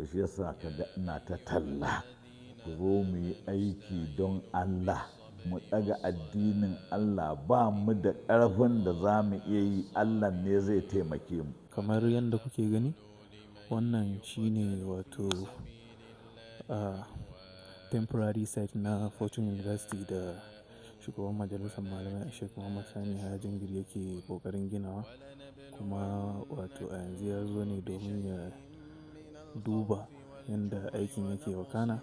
To shi yasa ka ga ina ta talla, ku zo mu yi aiki don Allah, mu ɗaga addinin Allah. Ba mu da ƙarfin da za mu iya yi, Allah ne zai taimake mu. Kamar yadda kuke gani, wannan shine wato temporary site na Fortune University da shugaban majalisar malamai Sheikh Muhammad Sani Yahaya Jingir yake ƙoƙarin ginawa. Kuma wato a yanzu ya zo ne domin ya duba yadda aikin yake wakana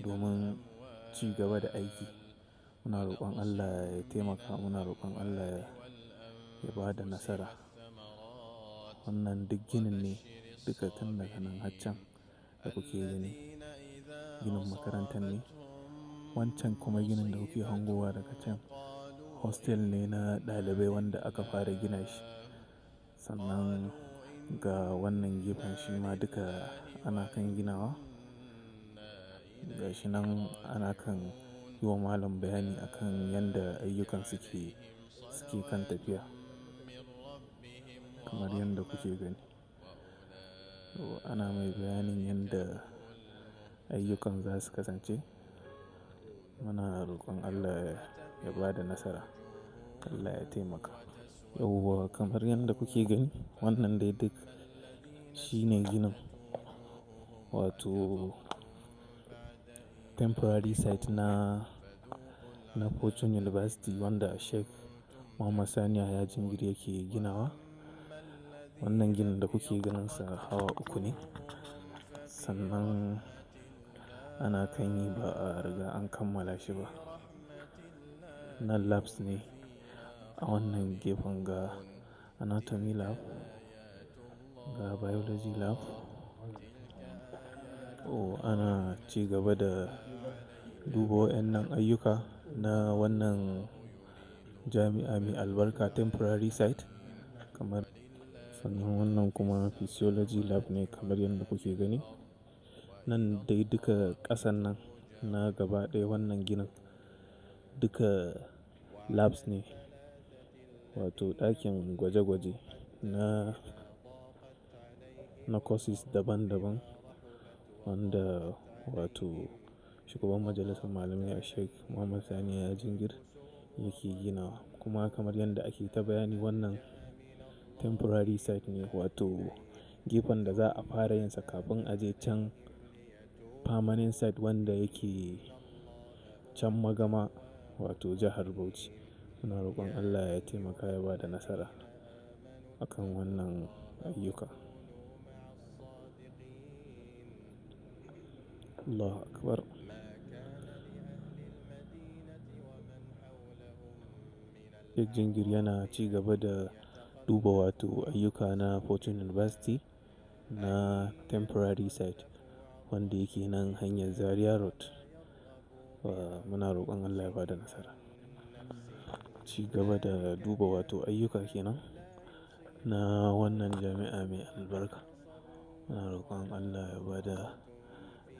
domin ci gaba da aiki. Muna roƙon Allah ya taimaka, muna roƙon Allah ya ba da nasara. Wannan duk ginin ne duka tun daga nan har can da kuke gani. Ginin makarantar ne. Wancan kuma ginin da kuke hangowa daga can hostel ne na ɗalibai wanda aka fara gina shi. Sannan ga wannan gefen shi ma duka ana kan ginawa. Ga shi nan ana kan yi wa malam bayani akan yadda ayyukan suke kan tafiya kamar yadda kuke gani. To ana mai bayanin yadda ayyukan za su kasance. Muna roƙon Allah ya ba da nasara, Allah ya taimaka. Yauwa kamar yadda kuke gani, wannan dai duk shine ginin wato temporary site na Fortune University wanda Sheikh Muhammad Sani Yahaya Jingir yake ginawa. Wannan ginin da kuke ganinsa hawa uku ne. Sannan ana kan yi ba a riga an kammala shi ba. Nan labs ne a wannan gefen, ga anatomy lab, ga biology lab. Oh, ana ci gaba da duba waɗannan ayyuka na wannan jami'a mai albarka temporary site kamar. Sannan wannan kuma physiology lab ne kamar yadda kuke gani. Nan dai duka ƙasan nan na gaba ɗaya wannan ginin duka labs ne, wato ɗakin gwaje-gwaje na courses daban-daban wanda wato shugaban majalisar malamai Sheikh Muhammad Sani Yahaya Jingir yake ginawa. Kuma kamar yadda ake ta bayani, wannan temporary site ne, wato gefen da za a fara yin sa kafin a je can permanent site wanda yake can Magama, wato jahar Bauchi. Muna roƙon Allah ya taimaka ya ba da nasara a kan wannan ayyuka. Allahu Akbar. Sheikh Jingir yana ci gaba da duba wato ayyuka na Fortune University na temporary site wanda yake nan hanyar Zaria Road. Muna roƙon Allah ya ba da nasara. Ci gaba da duba wato ayyuka kenan na wannan jami'a mai albarka. Muna roƙon Allah ya ba da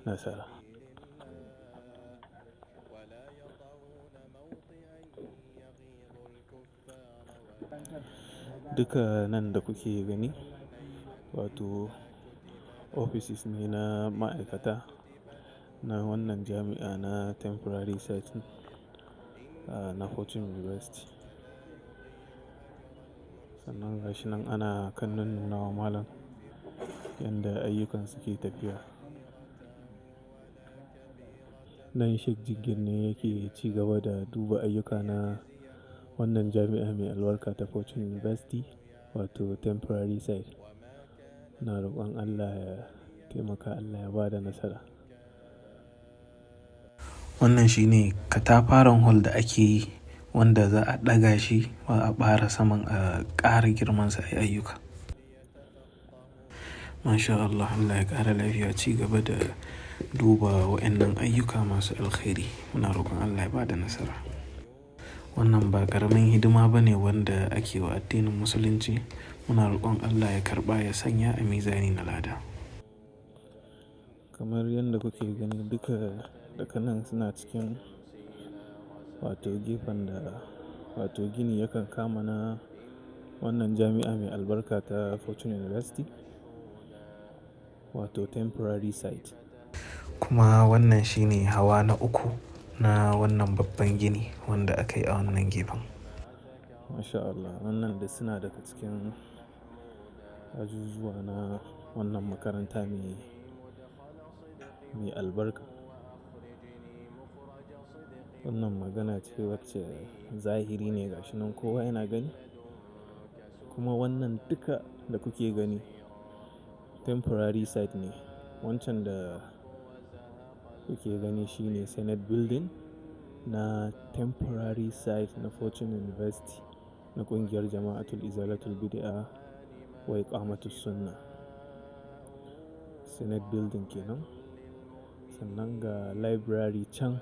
nasara. Duka nan da kuke gani wato offices ne na ma'aikata na wannan jami'a na temporary site na Fortune University. Sannan ga shi nan ana kan nunnuna wa malam yadda ayyukan suke tafiya. Nan Sheikh Jingir ne yake ci gaba da duba ayyuka na wannan jami'a mai albarka ta Fortune University, wato temporary site. Muna roƙon Allah ya taimaka, Allah ya ba da nasara. Wannan shine katafaren hall da ake yi wanda za a ɗaga shi a ɓara saman a ƙara girmansa a yi ayyuka. Masha Allah, Allah ya ƙara lafiya, ci gaba da duba waɗannan ayyuka masu alkhairi. Muna roƙon Allah ya ba da nasara. Wannan ba ƙaramin hidima ba ne wanda ake wa addinin Musulunci. Muna roƙon Allah ya karɓa ya sanya a mizani na lada. Kamar yadda kuke gani, duka daga nan suna cikin wato gefen da wato gini yakan kama na wannan jami'a mai albarka ta Fortune University. wato temporary site. Kuma wannan shine hawa na uku na wannan babban gini wanda aka yi a wannan gefen. Masha Allah, wannan duk suna daga cikin ajujuwa na wannan makaranta mai albarka. Wannan magana ce wacce zahiri ne ga shi nan kowa yana gani. Kuma wannan duka da kuke gani temporary site ne. Wancan da kuke gani shine Senate Building na temporary site na Fortune University na ƙungiyar Jama'atul Izalatul Bid'a wa Iqamatus Sunnah. Senate Building kenan. Sannan ga library can,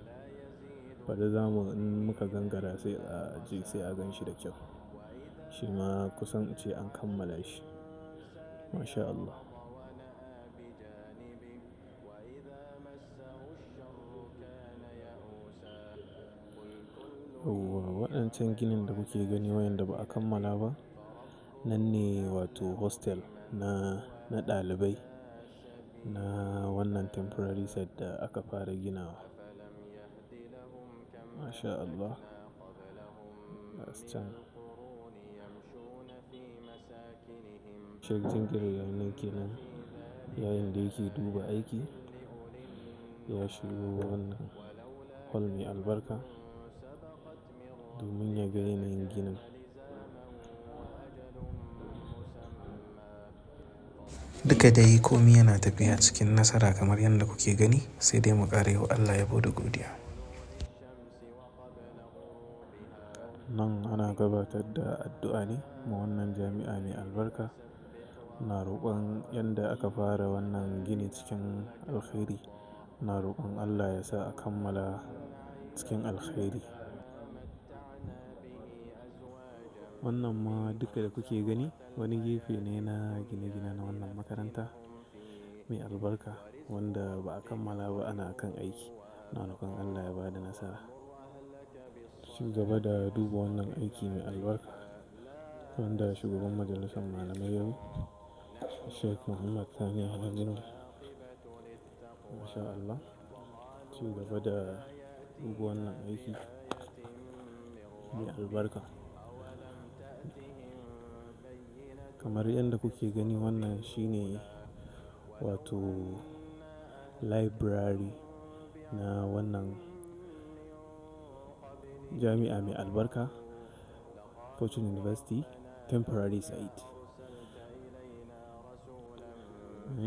bari zamu in muka gangara sai a je sai a gan shi da kyau. Shi ma kusan ce an kammala shi. Masha Allah. Yauwa waɗancan ginin da kuke gani wayanda ba a kammala ba, nan ne wato hostel na ɗalibai na wannan temporary site da aka fara ginawa. Masha Allah. Gasu can. Sheikh Jingir yayin kenan yayin da yake duba aiki, ya shigo wannan hall mai albarka domin ya ga yanayin ginin. Duka dai komi yana tafiya cikin nasara kamar yadda kuke gani, sai dai mu ƙara yi wa Allah yabo da godiya. Nan ana gabatar da addu'a ne ma wannan jami'a mai albarka. Na roƙon yanda aka fara wannan gini cikin alkhairi, na roƙon Allah ya sa a kammala cikin alkhairi. Wannan ma duka da kuke gani wani gefe ne na gine-gine na wannan makaranta mai albarka wanda ba a kammala ba ana kan aiki. Na roƙon Allah ya ba da nasara. Ci gaba da duba wannan aiki mai albarka wanda shugaban majalisar malamai yau Sheikh Muhammad Sani Yahaya Jingir. Masha Allah. Ci gaba da duba wannan aiki mai albarka. Kamar yadda kuke gani wannan shine wato library na wannan jami'a mai albarka Fortune University temporary site.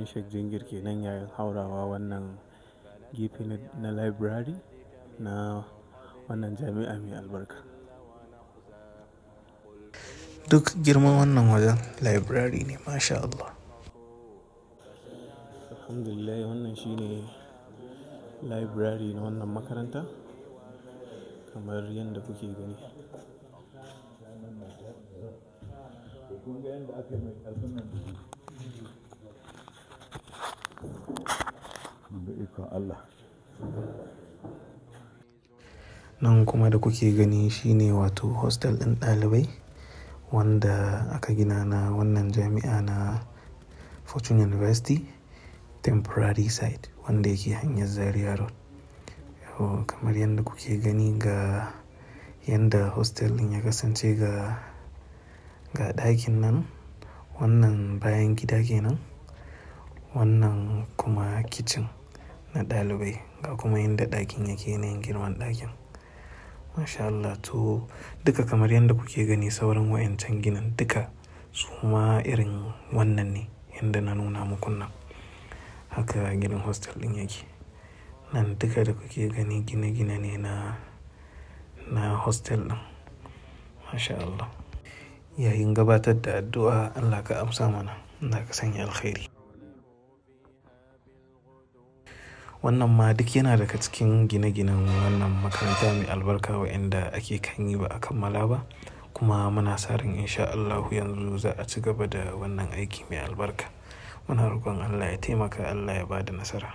Sheikh Jingir kenan yayin haurawa wannan gefe na library na wannan jami'a mai albarka. Duk girman wannan wajen library ne, masha Allah. Alhamdulillah, wannan shine library na wannan makaranta kamar yadda kuke gani. Kun ga yadda aka yi mai ƙarfin nan da shi. Mun ga ikon Allah. Nan kuma da kuke gani shine wato hostel ɗin ɗalibai wanda aka gina na wannan jami'a na Fortune University temporary site wanda yake hanyar Zaria Road. Yau kamar yadda kuke gani ga yanda hostel ɗin ya kasance ga ɗakin nan, wannan bayan gida kenan, wannan kuma kitchen na ɗalibai ga kuma inda ɗakin yake, yanayin girman ɗakin. Masha Allah, to duka kamar yadda kuke gani sauran wayancan ginin duka su ma irin wannan ne yanda na nuna muku nan. Haka ginin hostel ɗin yake. Nan duka da kuke gani gine-gine ne na hostel ɗin. Masha Allah. Yayin gabatar da addu'a Allah ka amsa mana, Allah ka sanya alkhairi. Wannan ma duk yana daga cikin gine-ginen wannan makaranta mai albarka wa'inda ake kan yi ba a kammala ba. Kuma muna sa ran in sha Allahu yanzu za a ci gaba da wannan aiki mai albarka. Muna roƙon Allah ya taimaka, Allah ya ba da nasara.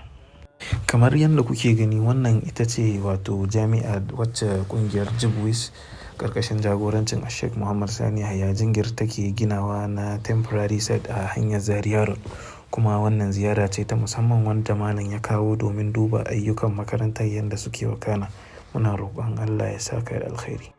Kamar yadda kuke gani wannan ita ce wato jami'a wacce ƙungiyar JIBWIS ƙarƙashin jagorancin Sheikh Muhammad Sani Yahaya Jingir take ginawa na temporary site a hanyar Zaria Road. Kuma wannan ziyara ce ta musamman wanda malam ya kawo domin duba ayyukan makarantar yadda suke wakana. Muna roƙon Allah ya saka da alkhairi.